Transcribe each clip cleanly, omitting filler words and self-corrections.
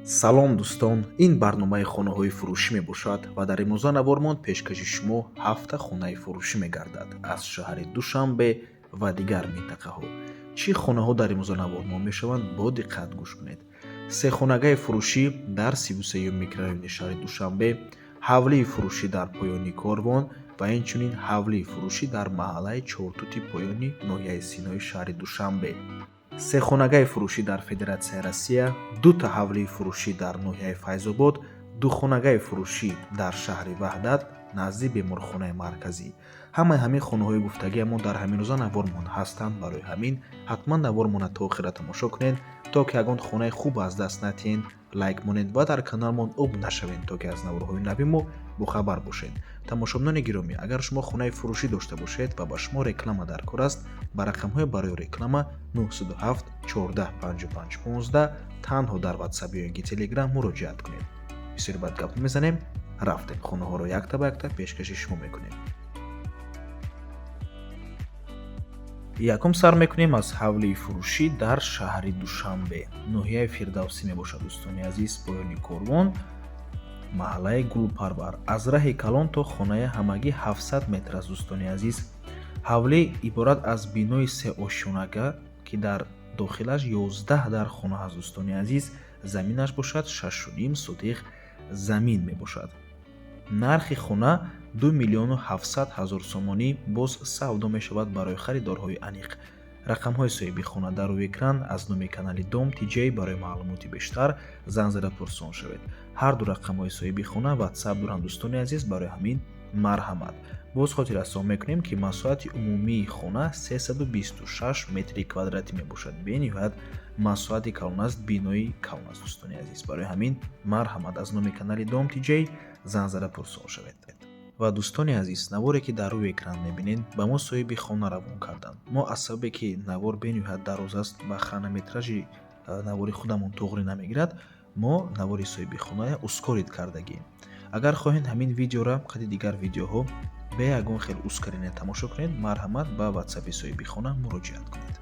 Салом, дӯстон! Ин барномаи хонаҳои фурӯшӣ мебошад ва дар имрӯза навормон пешкаши шумо ҳафта хонаи фурӯшӣ мегардад аз шаҳри Душанбе ва дигар минтақаҳо. Чӣ хонаҳо дар имрӯза навормон мешаванд, бо диққат гӯш кунед. Сехонагаи фурӯшӣ дар 33-юм микрорайони шаҳри Душанбе, ҳавлии фурӯшӣ дар поёни Корвон ва инчунин ҳавлии фурӯшӣ дар маҳаллаи Чортути поёни ноҳияи Синои шаҳри Душанбе, сехонагаи фурӯшӣ дар Федератсияи Россия, дута ҳавлии фурӯшӣ дар ноҳияи Файзобод, духонагаи фурӯшӣ дар шаҳри Ваҳдат, назди беморхонаи марказӣ. Ҳамаи ҳамин хонаҳои гуфтагиамон дар ҳамин рӯза навормон ҳастанд. Барои ҳамин ҳатман навормона то охира тамошо кунед, то ки ягон хонаи хуб аз даст натиҳед. Лайк монед ва дар каналмон обуна шавед, то ки аз наворҳои нави мо бохабар бошед. Тамошобинони гиромӣ, агар шумо хонаи фурӯшӣ дошта бошед ва ба шумо реклама дар кор аст, ба рақамҳои барои реклама 907 14 55 15 танҳо дар Ватсап ё ин ки Телеграм муроҷиат кунед. Бисёри бад гап мезанем, рафтем, хонаҳоро якта ба якта пешкаши шумо мекунем. Якум сар мекунем аз ҳавлии фурӯшӣ дар шаҳри Душанбе, ноҳияи Фирдавсӣ мебошад, дӯстони азиз, поёни Корвон, маҳаллаи Гулпарвар. Аз раҳи калон то хонаи ҳамагӣ 700 метр аст, дӯстони азиз. Ҳавлӣ иборат аз бинои сеошёнага, ки дар дохилаш 11 дар хона ҳаст, дӯстони азиз. Заминаш бошад 6,5 сотих замин мебошад. Нархи хона 2 миллиону 700 ҳазор сомонӣ, боз савдо мешавад барои харидорҳои аниқ. Рақамҳои соҳиби хона дар рӯи экран аз номи канали Дом Тиҷей. Барои маълумоти бештар занг зада пурсон шавед. Ҳарду рақамҳои соҳиби хона Ватсап доранд, дӯстони азиз, барои ҳамин марҳамат. Боз хотиррасон мекунем, ки масоҳати умумии хона 326 метри квадратӣ мебошад. Бениҳоят масоҳати калон аст, бинои калон аст, дӯстони азиз. Барои ҳамин марҳамат, аз номи канали Дом Тиҷей занг зада пурсон шавед. Ва, дӯстони азиз, наворе ки дар рӯи экран мебинед, ба мо соҳиби хона равон карданд. Мо аз сабабе ки навор бениҳоят дароз аст ва хронометражи навори худамон туғрӣ намегирад, мо навори соҳиби хоная ускорить кардагием. Агар хоҳед, ҳамин видеора қади дигар видеоҳо бе ягон хел ускорение тамошо кунед, марҳамат, ба Ватсапи соҳиби хона муроҷиат кунед.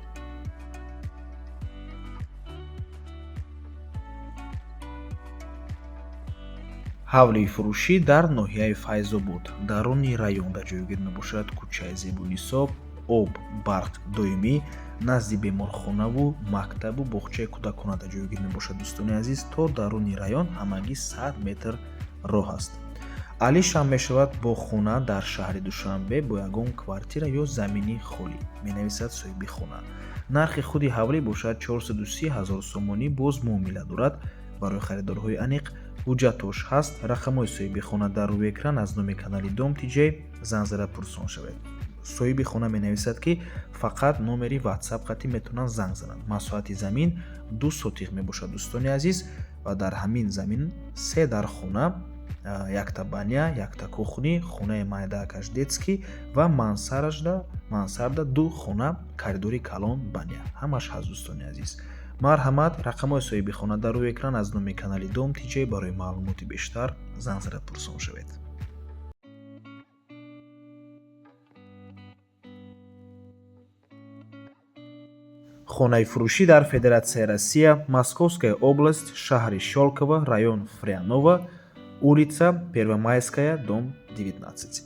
Ҳавлии фурӯшӣ дар ноҳияи Файзобод, даруни районда ҷойгир мебошад, кӯчаи Зебунисо. Об, барқ доимӣ, назди беморхонаву мактабу боғчаи кӯдаконада ҷойгир мебошад, дӯстони азиз. То даруни район ҳамагӣ 100 метр роҳ аст. Алишам мешавад бо хона дар шаҳри Душанбе, бо ягон квартира ё замини холӣ, менависад соҳиби хона. Нархи худи ҳавлӣ бошад 430 ҳазор сомонӣ, боз муомила дорад барои харидорҳои аниқ. Ҳуҷҷатош ҳаст. Рақамҳои соҳиби хона дар рӯи экран аз номи канали Дом Тиҷей, занг зада пурсон шавед. Соҳиби хона менависад, ки фақат номери Ватсап қатӣ метавонанд занг зананд. Масоҳати замин 2 сотих мебошад, дӯстони азиз, ва дар ҳамин замин се дар хона: якта баня, якта кухня, хонаи майдаакаш детский ва мансарда ду хона, коридори калон, баня, ҳамаш ҳаст, дӯстони азиз. Марҳамат, рақамҳои соҳиби хона дар рӯи экран аз номи канали Дом Тиҷей. Барои маълумоти бештар занг зада пурсон шавед. Хонаи фурӯшӣ дар Федератсияи Россия, Московская область, шаҳри Щёлково, район Фряново, улица Первомайская, дом 19.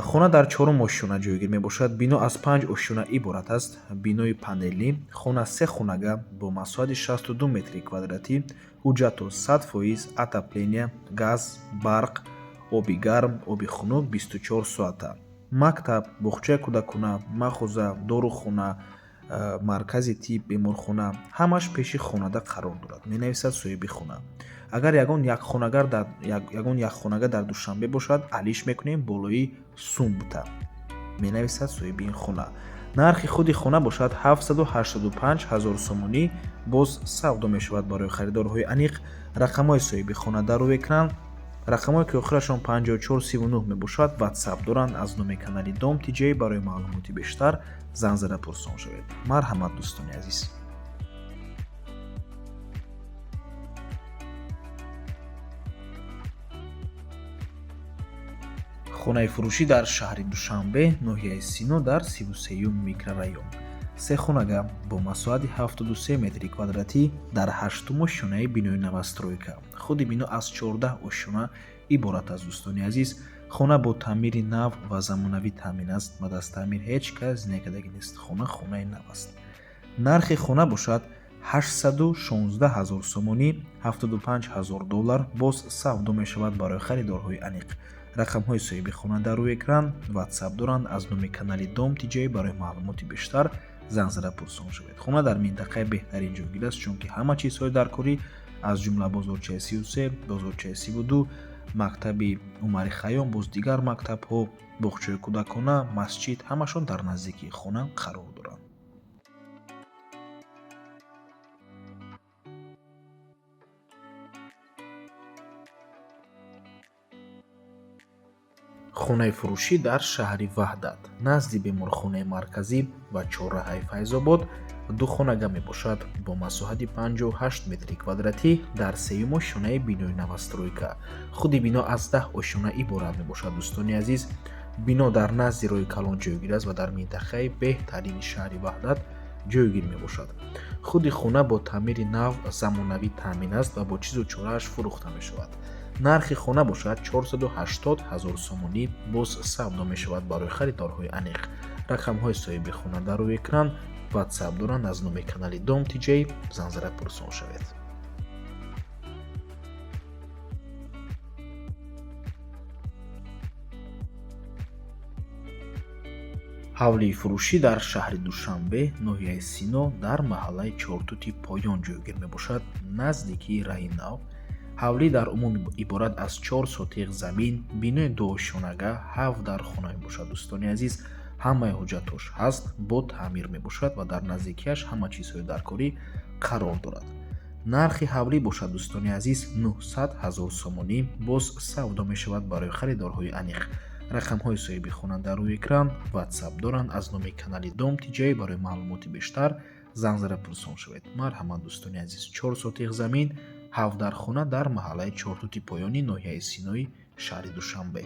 Хона дар чорум ошёна ҷойгир мебошад. Бино аз панҷ ошёна иборат аст, бинои панелӣ. Хона се хонага бо масоҳати 62 метри квадратӣ. Ҳуҷҷатҳо 100%, отопления, газ, барқ, оби гарм, оби хунук 24 соата. Мактаб, боғчаи кӯдакона, мағоза, дорухона, маркази тиб, беморхона ҳамаш пеши хонада қарор дорад, менависад соҳиби хона. Агар ягон якхонага дар Душанбе бошад, алиш мекунем болои сумбта, менависад соҳиби ин хона. Нархи худи хона бошад 785 ҳазор сомонӣ, боз савдо мешавад барои харидорҳои аниқ. Рақамҳои соҳиби хона дар рӯи экран. Рақамҳое ки охирашон 5439 мебошад, Ватсап доранд аз номи канали Дом Тиҷей. Барои маълумоти бештар занг зада пурсон шавед. Марҳамат, дӯстони азиз. Хонаи фурӯшӣ дар шаҳри Душанбе, ноҳияи Сино, дар 33-юм микрорайон. Се хонага бо масоҳати 73 метри квадратӣ дар ҳаштум ошёнаи бинои новостройка. Худи бино аз 14 ошёна иборат аст, дӯстони азиз. Хона бо таъмири нав ва замонавӣ таъмин аст. Баъд аз таъмир ҳеҷ кас зинакардагӣ нест. Хона хонаи нав аст. Нархи хона бошад 816 ҳазор сомонӣ, 75 ҳазор доллар, боз савдо мешавад барои харидорҳои аниқ. Рақамҳои соҳиби хона дар рӯи экран, WhatsApp доранд. Аз номи канали Дом TJ барои маълумоти бештар занг зада пурсон шавед. Хона дар минтақаи беҳтарин ҷойгир аст, чунки ҳама чизҳои даркорӣ, аз ҷумла бозорчаи 33, бозорчаи 32, мактаби Умари Хайём, боз дигар мактабҳо, боғчаи кӯдакона, масҷид ҳамашон дар наздикии хона қарор доранд. Хонаи фурӯшӣ дар шаҳри Ваҳдат, назди беморхонаи марказӣ ва чорраҳаи Файзобод ду хонага мебошад бо масоҳати 58 метри квадратӣ дар сеюм ошёнаи бинои новостройка. Худи бино аз 10 ошёна иборат мебошад, дӯстони азиз. Бино дар назди роҳи калон ҷойгир аст ва дар минтақаи беҳтарини шаҳри Ваҳдат ҷойгир мебошад. Худи хона бо таъмири нав замонавӣ таъмин аст ва бо чизу чорааш фурӯхта мешавад. Нархи хона бошад 480 ҳазор сомонӣ, боз савдо мешавад барои харидорҳои аниқ. Рақамҳои соҳиби хона дар рӯи экран, WhatsApp доранд. Аз номи канали Дом TJ занг зада пурсон шавед. Ҳавлии фурӯшӣ дар шаҳри Душанбе, ноҳияи Сино, дар маҳаллаи Чортути Поён ҷойгир мебошад, наздикии раҳи нав. Ҳавлӣ дар умум иборат аз 4 сотиқ замин, бинои дуошёнага, 7 дар хона мебошад, дӯстони азиз. Ҳамаи ҳуҷҷатҳош ҳаст, бо таъмир мебошад ва дар наздикиаш ҳама чизҳои даркорӣ қарор дорад. Нархи ҳавлӣ бошад, дӯстони азиз, 900 ҳазор сомонӣ, боз савдо мешавад барои харидорҳои аниқ. Рақамҳои соҳиби хона дар рӯи экран, WhatsApp доранд. Аз номи канали Дом TJ барои маълумоти бештар занг зада пурсон шавед. Марҳамат, дӯстони азиз, 4 сотиқ замин, 7 дар хона дар маҳаллаи Чортути Поёни ноҳияи Синои шаҳри Душанбе.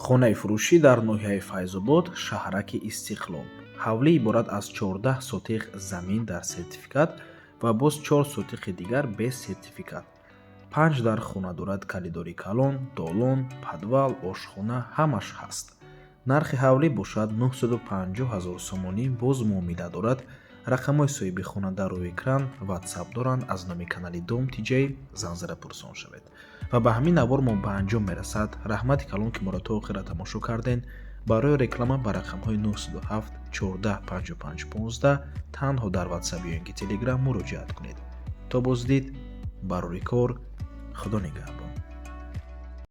Хонаи фурӯшӣ дар ноҳияи Файзобод, шаҳраки Истиқлол. Ҳавлӣ иборат аз 14 сотиқ замин дар сертификат ва боз 4 сотиқи дигар без сертификат. 5 дар хона дорад, калидори калон, долон, подвал, ошхона ҳамаш ҳаст. Нархи ҳавлӣ бошад 950 ҳазор сомонӣ, боз муомила дорад. Рақамҳои соҳиби хона дар рӯи экран, WhatsApp доранд. Аз номи канали Дом TJ занг зада пурсон шавед. Ва ба ҳамин навор мо ба анҷом мерасад. Раҳмати калон, ки моро то охира тамошо карден. Барои реклама ба рақамҳои 907 14 55 15 танҳо дар WhatsApp ё ин ки Telegram муроҷиат кунед. То боздид, барори кор, Худо нигаҳбон.